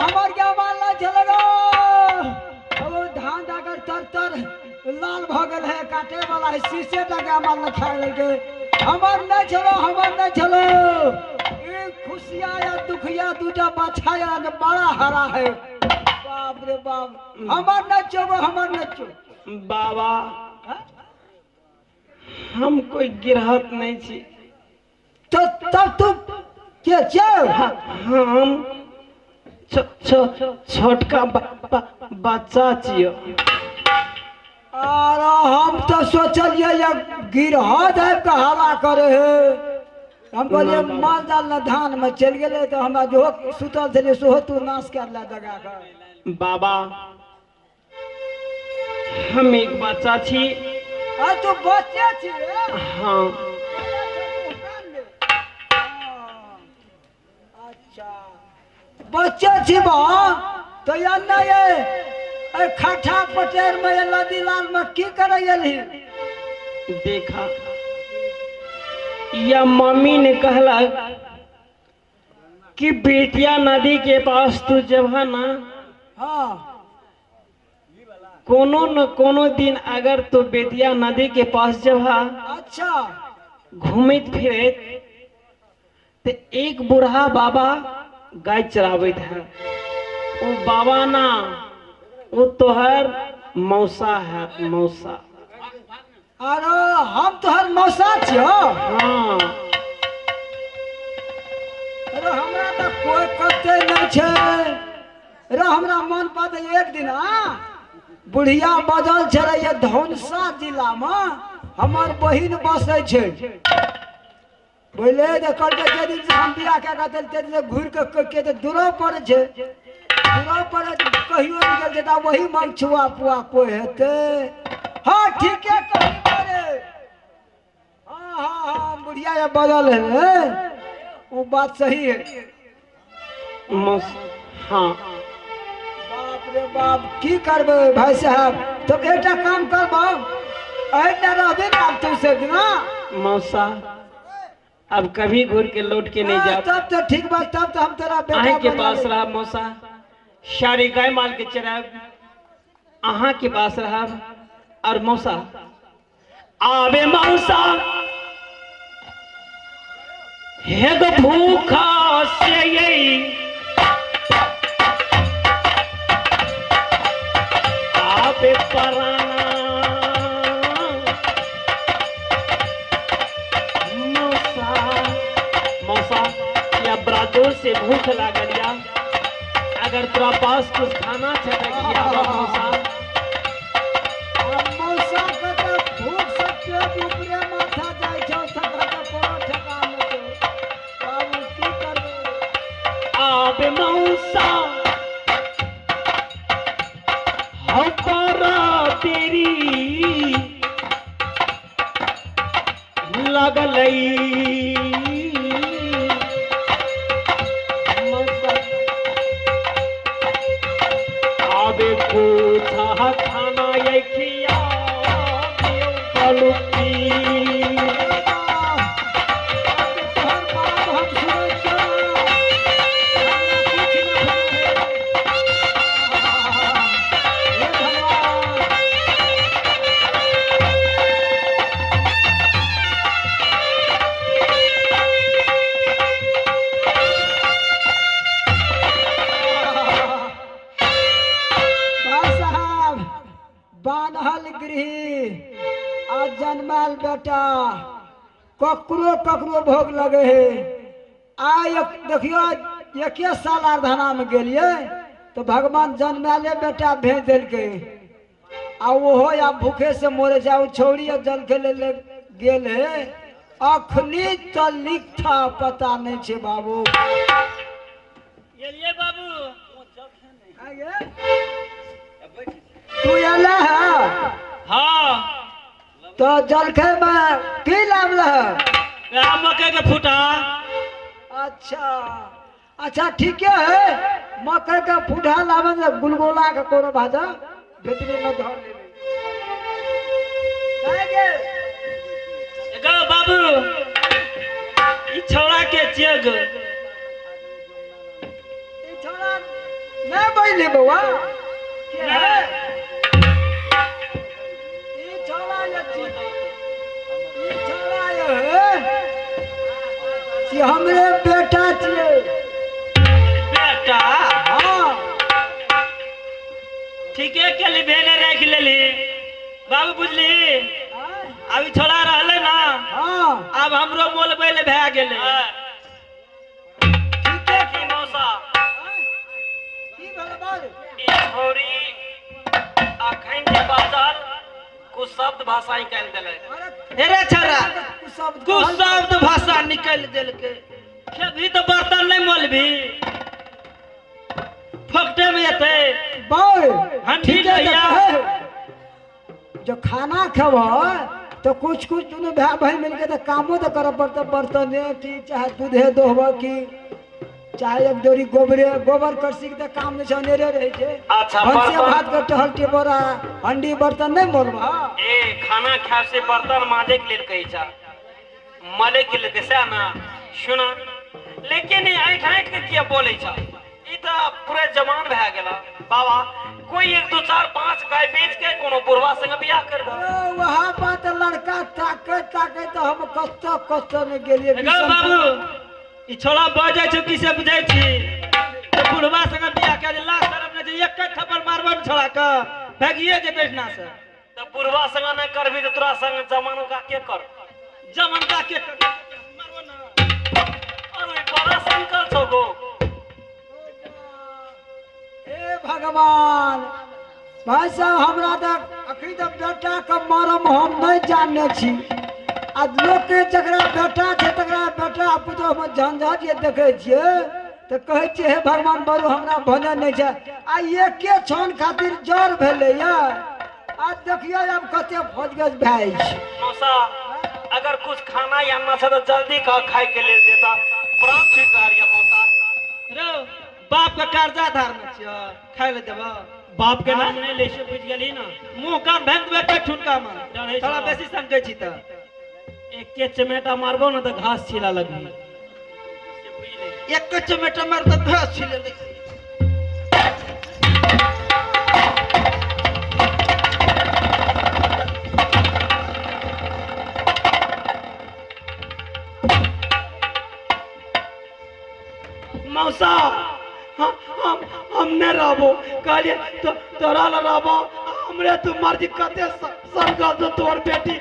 हमर गाय माल नहि छलै गो। ओ धान जाकर तर तर लाल भऽ गेल है, काटे वाला है, शीशे टा गाय माल नहि खा लेलकै। हमर नहि छलो, हमर नहि छलो। ई खुशिया या दुखिया दूटा बाछा या ने बड़ा हरा है। बाप रे बाप, हमर नहि छो गो, हमर नहि छो। बाबा हाँ? हम कोई गिरहत नहीं छी। तो तब तू के छो? हम छोटका बच्चा छियो। अरे हम तो सोचलिए ये गिरहत आबि के हवा करे है। हम कहलिए ना। माल जाल ने धान में चलि गेलै तऽ हमरा जो सुतल छलियै सेहो तू नाश कर ले दगा के। बाबा हम एक बच्चा छी। आ तू बच्चे छी रे? हाँ। अच्छा बच्चे छी बा तो या नहीं ए खाठा पटेर में या नदी लाल में की करे एलही? देखा या मम्मी ने कहलक कि बेटिया नदी के पास तू जब है ना, हाँ, कोनो न कोनो दिन अगर तू बेतिया नदी के पास जब है, अच्छा, घूमित फिरत तो एक बूढ़ा बाबा गाय चराबैत है। वो बाबा ना वो तोहर मौसा है, मौसा। अरे हम तोहर मौसा छियो? हाँ। अरे हमरा तऽ कोई कते नहीं छै। अरे हमरा मन पड़े एक दिन आ बुढ़िया बजल छलै ये धौनसा जिला में हमर बहिन बसै छै। बुझले जे कहलकै जे दिन से हम बियाह कए कऽ देल ते दिन घुरि कऽ के तऽ दूरो पड़ै छै, दूरो पड़ै छै, कहियो नहि गेल छै तऽ वही मन छुआ पुआ कोइ हेतै। हाँ ठीके कही पड़े। हाँ हाँ हाँ बुढ़िया ये बजल है वो बात सही है। हाँ। बाप रे बाप की करबै भाई साहब? तब एकटा काम करबौ, एहिना रहबे ने आब तू से ना। मौसा अब कभी घूर के लौट के नहीं जा। तब तो ठीक बात, तब तो हम तेरा बेटा अहीं के बना पास लेब। रहा मौसा, सारी गाय माल के चराब अहाँ के पास रहा। और मौसा आवे मौसा हे गो भूखा से यही आवे पराना मौसा। मौसा या बरादोर से भूख लागल या अगर तोरा पास कुछ खाना छै तऽ खियाबऽ मौसा। मौसा के तऽ भूख से पेट ऊपरे माथा जाइ छौ, तकर तऽ कोनो ठेकान नहि छौ। बाबू की करबै? आबे मौसा हौ पारा तेरी लगलई मौसा आबे पूछा खाना ये खिया बलुकी। तोहर बात हम सुनै छियौ, हमरा कुछ नहि भेलै। हे भगवान। भाई साहब बान्हल गृह आ जन्माल बेटा ककरो ककरो भोग लगे है। आ देखियो एके साल आराधना में गेलिए तो भगवान जन्माले बेटा भेज देलकै। आ ओहो आ भूखे से मरे जाओ छौड़ी आ जल के ले गेल है। अखनी तो लिखा पता नहीं छे बाबू। गेलिए बाबू। तू एला है? हाँ। तो जलखै में की लाबल है? वएह मकई के फूटा। अच्छा अच्छा ठीके है, मकई के फूटा लाबे ने गुलगुला के कोनो भाजा भीतरी में धर लेबे। जाय गे। गो बाबू ई छौड़ा के छियै गो? ई छौड़ा नहि बजली बौआ के है? ई छौड़ा जे छी, ई छौड़ा जे है, से हमरे बेटा छियै। बेटा? हाँ। ठीके केली, भेने राखि लेली बाबू, बुझली? आब ई छोड़ा रहलै ना। हाँ। आब हमरो मोल बैल भए गेलै। ठीके। की मौसा? की भेल बाल? ई छौड़ी अखन जे बाजल, कुछ शब्द भाषा निकालि देलै। अरे अरे छोरा, कुछ शब्द कुछ कहल- शब्द भाषा निकालि देलकै। खेबही तऽ बर्तन नहि मोलबी, फोकटे में एतै। बाल हंडी ठीके तऽ लैया। कहै। जो खाना खेबह तो कुछ कुछ दुनू भाई बहन मिलके तो कामो तो करऽ पड़तै, बर्तने की चाहे दूधे दोहबऽ की चाहे एक जोड़ी गोबरे गोबर करसी के तऽ काम नहि छै, अनेरे रहै छै। अच्छा, भनसे बर्तन- भात के टहल टेबर आ हंडी बर्तन नहि मोलबह। ए, खाना खाय से बर्तन माजे के लेल कहै छा, मले के लेल सएह ना? सुना, लेकिन ई ऐठ ऐठ के किया बोलै छा? ई तऽ पूरा जवान भए गेला बाबा। कोई एक दू चार पांच गाय बेच के कोनो बुढ़वा संगे बियाह कर दे। अरे, वहाँ पर तऽ लड़का ताकैत ताकैत हम कतऽ कतऽ नहि गेलियै। गौ बाबू, ई छोड़ा बजै छौ की से बुझै छी तऽ बुढ़वा संगे बियाह कर ला, शरम नहि छै? एक थप्पड़ मारबो ने छोड़ा के, भागिए जेतै एहिठिना से। तऽ बुढ़वा संगे नहि करबी तऽ तोरा संग जमानुका के कर? जमानुका के कर? मारबो ना। अरे, बड़ा संकल छौ गो। हे भगवान! भाई साहब, हमरा तऽ अखन तऽ बेटाके मरम हम नहि जानने छी आ लोकके जकरा बेटा छै तकरा बेटा पुतोहमे झंझट जे देखै छियै तऽ कहै छियै, हे भगवान, बरू हमरा भने नहि छै। आ एके क्षण खातिर जर भेलैया आ देखियौ आब कते फौजगज भए जाइ छै। मौसा, अगर कुछ खाना या आनना छै तऽ जल्दी कह, खाय के लेल देता, प्राण छूटि रहल यऽ मौसा। रो, बाप के कर्जा धारने छियो, खाय ले देबो? बाप के नाम नहि लै छै, बुझि गेलही ना? मुंह कान भांगि देबै एक ठुनका मे। डरै छौ। थोड़ा बेसी समझै छी तऽ एके चमेटा मारबो ने तऽ घास छिला लगबी, से बुझि ले। एक चमेटा मार तऽ घास छिले लगबी। मौसा, हम हम हम नहि रहबो। कहलिए तो तोरा लए रहबो, हमरे तू मर्जी। कते संकल्प छौ तोहर बेटी।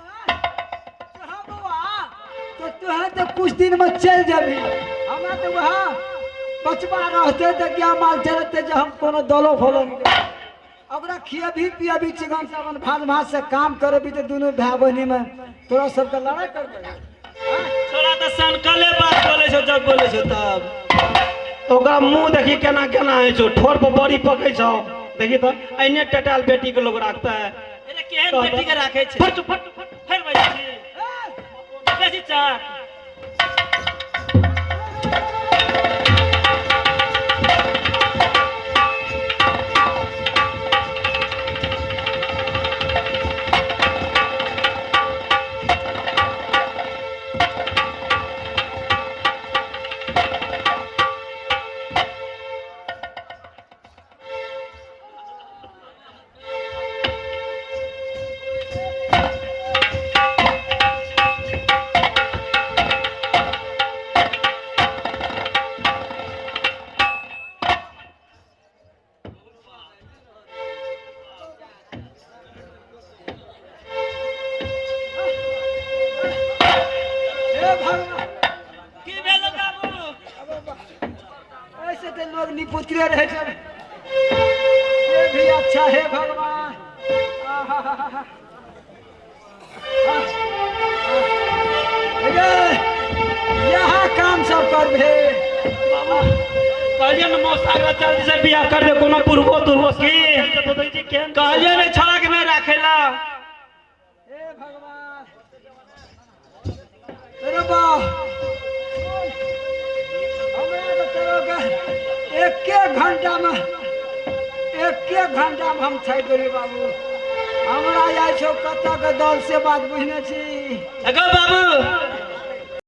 हाँ बौआ, तो तुहे तऽ कुछ दिन में चलि जेबही। हमरा तऽ वएह बचबा रहते तऽ क्या माल चलते जे हम कोनो दलो फलो ओकरा खियबही पियबही, चिकन सावन भात भात से काम करबी तऽ दुनू भाय बहिनी में तोरा सबके लड़ाई करबै। छोड़ा तऽ सनकले बात बोलै छौ, जब बोलै छौ तब ओकरा मुंह देखी केना केना होइ छौ, ठोर पर बड़ी पकै छौ। देखी तऽ एहने टटाल बेटी के लोग राखता है? अरे, केहन बेटी के राखै छै? फट फट फेर बजै छी बेसी चार। हे भगवान! की भेल बाबू? ऐसे तो लोग निपुत्रे रहे छै, ये भी अच्छा है। भगवान! आहाहाहा। आह, आह। यहाँ काम सब करबे। बाबू, कहलियै ने मौसा, एकरा जल्दी से बियाह कर दे कोनो बुढ़बो तुरबो की। कहलियै ने छोड़ा के नहि राखे ला। हे भगवान! अरे बा, हमरा तऽ तोरो के एके घंटा में, एके घंटा में हम थाकि गेलियै बाबू। हमरा जाइ छौ कतऽ के। दल से बात बुझने छी। एगो बाबू।